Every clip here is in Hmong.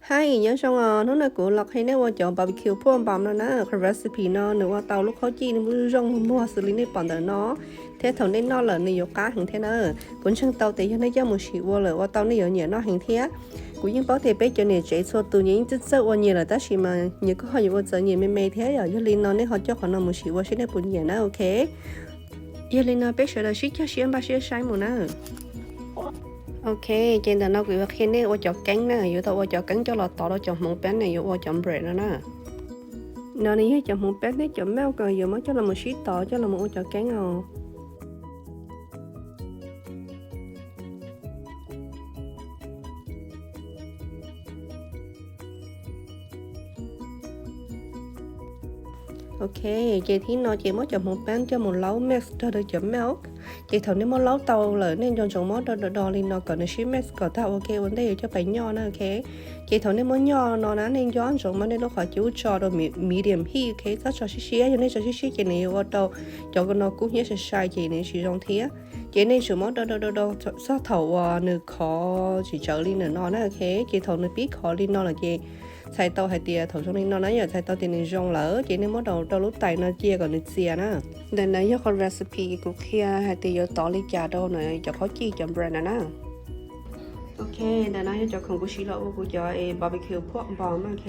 Hais nyob zoo os, hnub no kuv los qhia nej ua cov barbecue pork bum no na. Qhov recipe no nws ua tau lub khaub cij nws muaj zoo muag xws li nej pom ntawm no, thiab thaum nej noj lawm nws yuav qab heev thiab na. Kuv ntseeg tau tias yog nej coj mus sim ua lawm ua tau nej yuav nyiam noj heev thiab. Kuv yeej paub tias peb cov niam tsev txhua tus nyias yeej txawj txawj ua nyias lawm tab sis mas nyias kuj ho yuav ua txawv nyias me me thiab yom. Yog li no nej ho coj qhov no mus sim ua seb nej puas nyiam na, ok. Yog li no peb sawv daws sib cog siab npaj siab saib mus na. Ok, ces ntawm no kuv yuav qhia nej ua cov keeb na, yuav tau ua cov keeb coj los tov rau cov hmoov peeb ne, yuav ua cov bread no na. No nws yog cov hmoov peeb thiab cov milk ko yuav muab coj los mus sib tov coj los mus ua cov keeb os. Ok, ces thib no ces muab cov hmoov peeb coj mus laub mix rau rau cov milk. Ces thaum nej muab laub tau lawm nej nco ntsoov muab do do do li no kom nws sib mix kom tag ua ke ua ntej yuav coj pais nyoj na, ok. Ces thaum nej muab nyoj no na nej nco ntsoov muab nej lub qhov cub tso rau medium heat, ok, txhob tso siab siab, yog nej tso siab siab ces nws yuav ua rau cov no kub hnyiab sai sai ces nws tsis zoo thiab. Ces nej tsum muab do do do do txog thaum uas nws khov tsis tsawv li ntawm no na, ok. Ces thaum nws pib khov li no lawm ces txhais tau hais tias thaum zoo li no na yom, txhais tau tias nws zoo lawm ces nej muab daus rau lub tais no cia kom nws txias na. Ntawm no yog qhov recipe kuv qhia hais tias yuav tov li cas rau cov khaub cij cov bread no na. Ok, ntawm no yog cov khoom kuv siv los ua kuv cov barbecue pork bum, ok.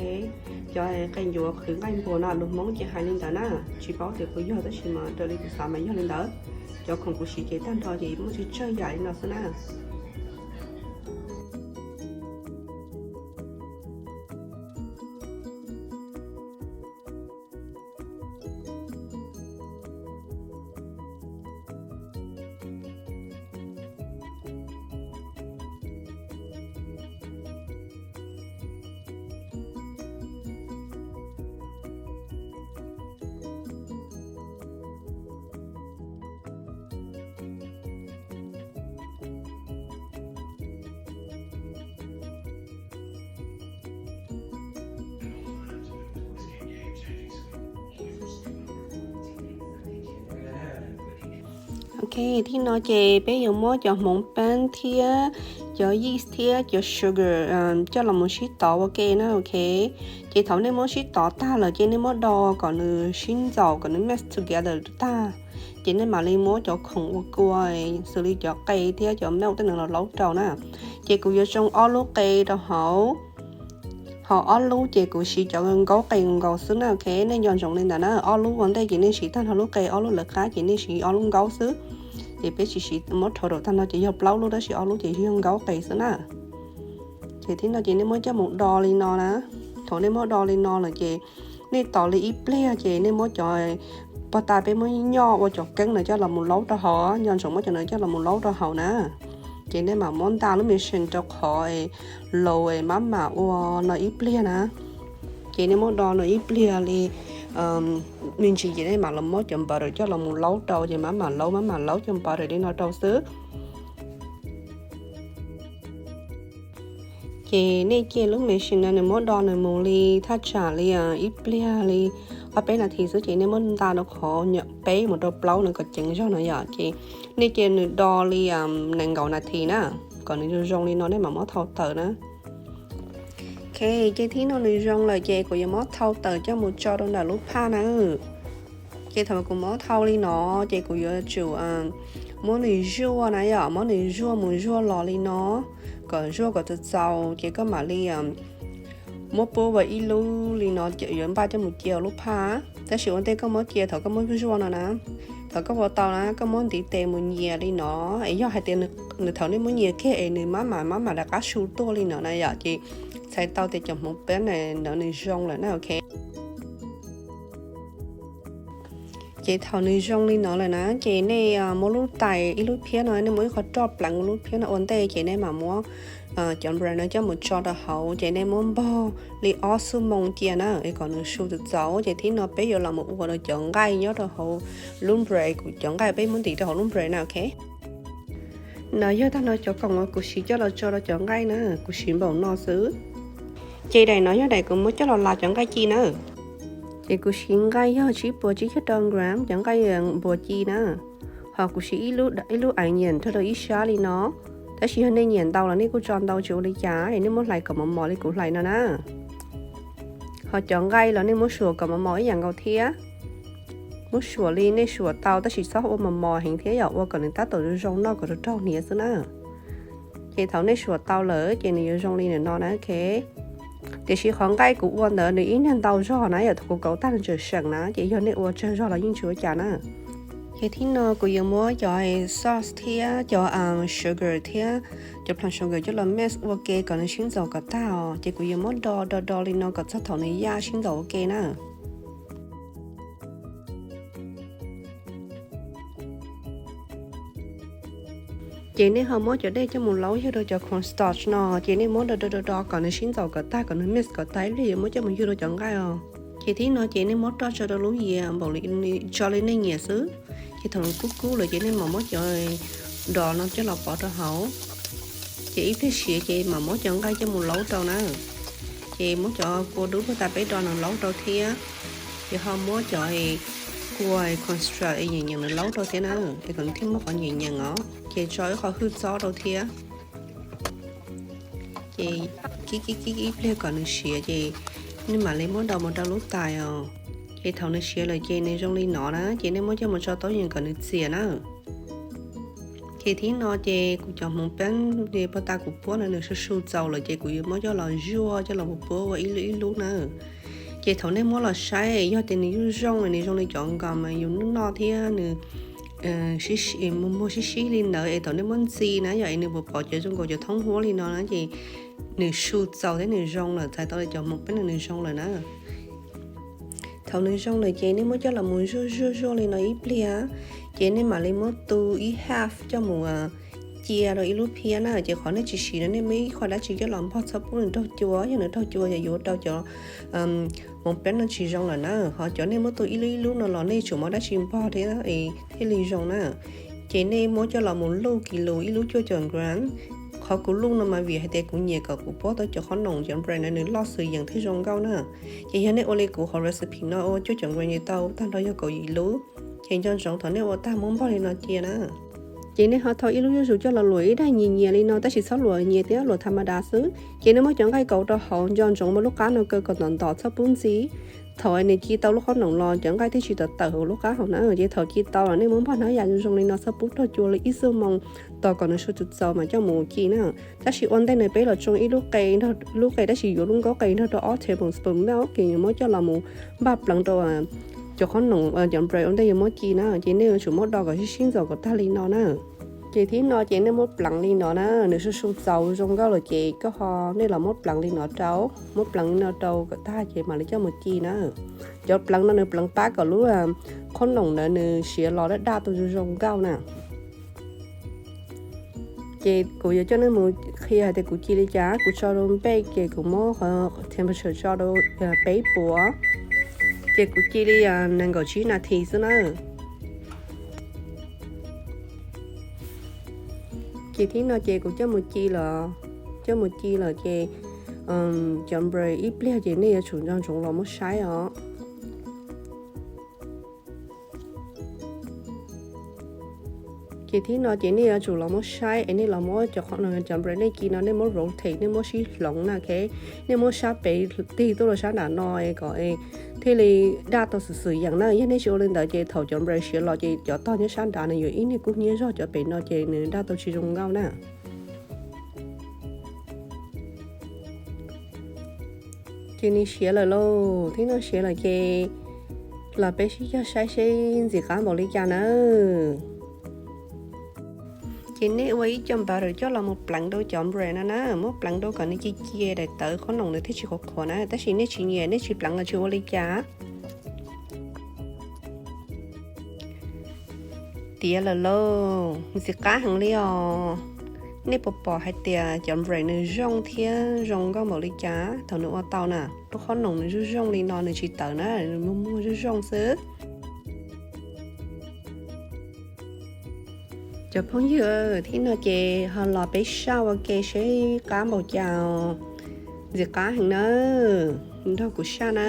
Cov qe ncuav qhwv nqaij npuas no lus Hmoob ces hais li ntawd na, tsis paub tias puas yog tab sis mas raws li kuv xav mas yog li ntawd. Cov khoom kuv siv ces tag nrho ces muaj tsawg tsawg yam li no xwb na. Ok, thib no ces peb yuav muab cov hmoov peeb thiab cov yeast thiab cov sugar coj los mus sib tov ua ke na, ok. Ces thaum nej muab sib tov tag lawm ces nej muab do kom nws sib ntxaus kom nws mix together tag. Ces nej mam li muab cov khoom ua kua xws li cov qe thiab cov milk tej no los laub rau na. Ces kuv yuav tsoo ob lub qe rau hauv. Ho ob lub ces kuv siv cov nkaub qe nkaus xwb na, ok. Nej nco ntsoov li ntawd na, ob lub ua ntej ces nej siv tag nrho lub qe, ob lub lawv qab ces nej siv ob lub nkaub xwb. Ces peb tsis siv muab rho rau tag nrho ces yog plaub lub tab sis ob lub ces yog nkaub qe xwb na. Ces thib no ces nej muab coj mus do li no na. Thaum nej muab do li no lawm ces nej tos li ib pliag ces nej muab cov pog tas peb muab nyoj ua cov keeb no coj los mus laub rau hauv, nco ntsoov muab cov no coj los mus laub rau hauv na. Ces nej mam muab nta lub machine rau qhov laus mab mam ua no ib pliag na. Ces nej muab do no ib pliag li me ntsis ces nej mam los muab cov butter coj los mus laub rau, ces mab mam laub mab mam laub cov butter li no rau xwb. Ces nej cia lub machine no nws muab do nws mus li thaj tsam li ib pliag li ob peb nas this xwb ces nej muab nta rau qhov peb mus rau plaub no kom ceev zog no yom. Ces nej cia nws do li nees nkaum nas this na, kom nws zoo zoo li no nej mam muab thau tawm na. Ok, ces thib no nws zoo lawm ces kuv yuav muab thau tawm coj mus tso rau ntawm lub phaj na. Ces thaum kuv muab thau li no ces kuv yuav tsum muab nws zuaj na yom, muab nws zuaj mus zuaj los li no, kom zuaj kom txaus txaus ces koj mam li muab pub ua ib lub li no yuav npaj coj mus cia lub phaj. Tab sis ua ntej koj muab cia thaum koj muab zuaj no na, thaum koj ua tau na koj muab ntiv tes mus nyias li no, es yog hais tias nws thaum nej muab nyias kiag es nws mab mam mab mam rov qab su tuaj li no na yom, ces txhais tau tias cov hmoov peeb na ntawd nws zoo lawm na, ok. Ces thaum nws zoo li no lawm na ces nej muab lub tais ib lub phiab no, nej muab ib qho roj pleev lub phiab no ua ntej ces nej mam muab cov bread no coj mus tso rau hauv ces nej muab npog li ob xuab moo cia na es kom nws su txaus txaus. Ces thib no peb yuav los mus ua rau cov nqaij nyob rau hauv lub bread, kuv cov nqaij peb muab ntim rau hauv lub bread na, ok. No yog tag nrho cov khoom uas kuv siv coj los tso rau cov nqaij na, kuv siv npaum no xwb. Ces daim no yog daim kuv muab coj los las cov nqaij ci na. Ces kuv siv nqaij yog tsib puas tsib caug rau gram cov nqaij npua ci na. Ho kuv siv ib lub onion rau rau ib sab li no. Tab sis yog nej nyiam ntau los nej kuj tso ntau tsis ua li cas, es nej muab hlais kom mos mos li kuv hlais no na. Ho cov nqaij los nej muab suam kom mos mos ib yam nkaus thiab. Muab suam li nej suam tau tab sis txhob ua mos mos heev thiab, yog ua kom nws tab tom zoo zoo noj kom raug raug hniav xwb na. Ces thaum nej suam tau lawm ces nws yuav zoo li ntawm no na, ok. Tiam sis qhov nqaij kuv ua ntawd nws ib niag ntau zog na, yog thaum kuv kauv tag nws tseem seem na, ces yog nej ua tsawg zog los yeej tsis ua cas na. Ces thib no kuv yuav muab cov sauce thiab cov sugar thiab cov plum sugar coj los mix ua ke kom nws sib ntxaus kom tag os. Ces kuv yuav muab do do do li no kom txog thaum nws yaj sib ntxaus ua ke na. Ces nej ho muab cov dej coj mus laub yug rau cov cornstarch no, ces nej muab do do do do kom nws sib ntxaus kom tag, kom nws mix kom tag ib pliag yuav muab coj mus yug rau cov nqaij os. Ces thib no ces nej muab roj tso rau lub yias npaum li, tso li nej nyiam xwb. Ces thaum nws kub kub lawm ces nej mam muab cov dos no coj los pov rau hauv. Ces ib pliag siav ces mam muab cov nqaij coj mus laub rau na. Ces muab cov kua dub puag ta peb do no laub rau thiab. Ces ho muab cov kua cornstarch es nyeem nyeem nws laub rau thiab na, es kom nws thiaj muaj qhov nyeem nyeem os. Ces tso ib qho hwj txob rau thiab. Ces kib kib kib ib pliag kom nws siav ces nej mam li muab do mus rau lub tais os. Ces thaum nws siav lawm ces nws zoo li no na, ces nej muab coj mus tso taub yees kom nws txias na. Ces thib no ces kuv cov hmoov peeb li puag ta kuv puab no nws su su txaus lawm ces kuv yuav muab coj los zuaj coj los puab ua ib lub ib lub na. Ces thaum nej muab los saib yog tias nws yeej zoo, nws zoo li cov nkas mas yus noj noj thiab nws muag muag sib sib li ntawd es thaum nej muab ntxi na yog es nws puas pom cov zoo nkaus cov thoob huab li no na ces nws su txaus thiab nws zoo lawm, txhais tau li cov hmoov peeb no nws zoo lawm na. Thaum nws zoo lawm ces nej muab coj los mus zuaj zuaj zuaj li no ib pliag, ces nej mam li muab tu ib half coj mus cia rau ib lub phiab na. Ces qhov nej tsis siv no nej muab ib qho dab tsi coj los npog txhob pub nws raug cua, yog nws raug cua ces yuav ua rau cov hmoov peeb no tsis zoo lawm na. Ho cov nej muab tu ib lub ib lub no los nej tsum muab dab tsi npog thiab es thiaj li zoo na. Ces nej muab coj los mus luj kiv lus ib lub cuaj caum gram. Qhov kuv luj no mas vim hais tias kuv nyiam kom kuv puab tau cov qhob noom cov bread no nws loj xwm yees thiab zoo nkauj na. Ces yog nej ua li kuv hauv recipe no ua cuaj caum gram ces tau tag nrho yog kaum yim lub. Ces nco ntsoov thaum nej ua tag muab npog li no cia na. Ces nej ho thau ib lub zuj zus coj los luam ib daim nyias nyias li no tab sis txhob luam nyias thiab, luam tha ma da xwb. Ces nej muab cov nqaij kauv rau hauv, nco ntsoov muab lub qab no kaw kom ntom ntom txhob pub ntxi. Thaum nws ci tau lub qhob noom los cov nqaij thiaj tsis tawm tawm hauv lub qab hauv na. Ces thaum ci tau los nej muab npog hnab yam zoo zoo li no txhob pub raug cua li ib xuab moos tos kom nws su txaus txaus mas coj mus ci na. Tab sis ua ntej no peb los tsoo ib lub qe, lub qe tab sis yuav lub nkaub qe nrog rau ob tablespoon milk ces yuav muab coj los mus npaj pleev rau cov qhob noom cov bread ua ntej yuav muab ci na. Ces nej yuav tsum muab do kom sib sib ntxaus kom tag li no na. Ces thib no ces nej muab pleev li no na, nws su su txaus zoo nkauj lawm ces koj ho nej los muab pleev li no rau, muab pleev li no rau kom tag ces mam li coj mus ci na. Cov pleev no nws pleev pab kom lub qhob noom ntawd nws siav los daj daj tau zoo zoo nkauj na. Ces kuv yuav coj nej mus qhia hais tias kuv ci li cas, kuv tso rau npej ces kuv muab qhov temperature tso rau peb puas, ces kuv ci li nees nkaum tsib nas this xwb na. Ces thib no ces kuv coj mus ci lawm, coj mus ci lawm ces cov bread ib pliag ces nej yuav tsum nco ntsoov los muab saib os. Ces thib no ces nej yuav tsum los muab saib es nej los muab cov qhob noom cov bread nej ci no nej muab rotate, nej muab sib hloov na, ok. Nej muab sab pem tig tuaj rau sab nram no es kom thiaj li daj tau xwm xwm yeem na. Yog nej tsis ua li ntawd ces thaum cov bread siav los ces cov tog nyob sab nrad nws yuav ib niag kub hnyiab zog, cov pem no ces nws daj tau tsis zoo nkauj na. Ces nws siav lawm lauj, thib no siav lawm ces los peb sib cog saib seb ntxim qab npaum li cas na. Ces nej ua ib co butter coj los mus pleev rau cov bread no na, muab pleev rau kom nws ci ci daim tawv qhob noom nws thiaj tsis qhuav qhuav na, tab sis nej tsis nyiam nej tsis pleev los tsis ua li cas. Tiav lawm lauj, ntxim qab heev li os. Nej puas pom hais tias cov bread nws zoo thiab zoo nkauj npaum li cas thaum nws ua tau na? Lub qhob noom nws zoo zoo li no nws tsis tawv na, nws muag muag zoo zoo xwb. Cov phooj ywg, thib no ces ho los peb saj ua ke seb qab npaum cas os. Ntxim qab heev na, nrog kuv saj na.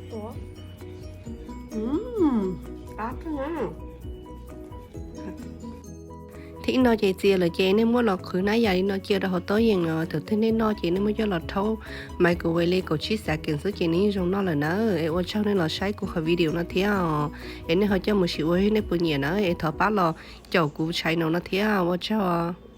Thib no ces txias lawm ces nej muab los qhwv hnab yam li no cia rau hauv tub yees os. Thaum twg nej noj ces nej muab coj los rhaub microwave li kaum tsib xav kees xwb ces nws yeej zoo noj lawm na. Es ua tsaug nej los saib kuv qhov video no thiab os. Es nej ho coj mus sim ua nej puas nyiam na, es thov pab los caum kuv channel no thiab, ua tsaug.